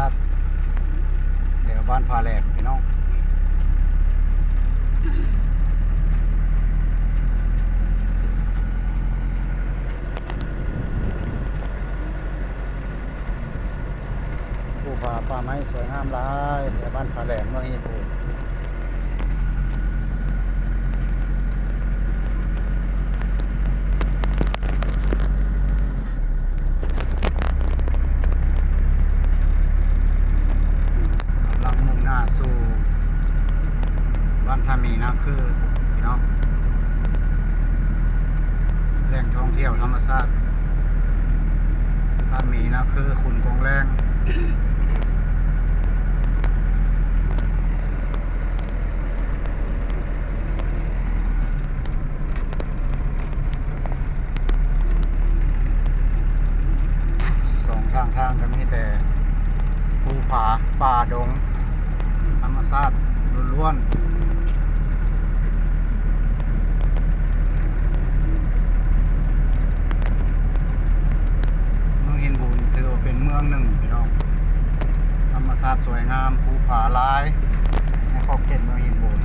າດ ແຖວບ້ານຜາແຫຼມພີ່ນ້ອງ. ພູຜາປ່າໄມ້ສວຍງາມຫຼາຍ ແຖວບ້ານຜາແຫຼມ ເມືອງຫີນບູນ. ກຳລັງມຸ່ງໜ້າສູ່ບ້ານທ່າໝີນາຄື ພີ່ນ້ອງ. ແຫຼ່ງທ່ອງທ່ຽວທຳມະຊາດ ທ່າໝີນາຄື ຂຸນກອງແລງ. ສອງຂ້າງທາງກໍມີແຕ່ພູຜາ ປ່າດົງ ທຳມະຊາດລ້ວນໆ. ເມືອງຫີນບູນຖືວ່າເປັນເມືອງໜຶ່ງພີ່ນ້ອງ ທຳມະຊາດສວຍງາມ ພູຜາຫຼາຍໃນຂອບເຂດເມືອງຫີນບູນ.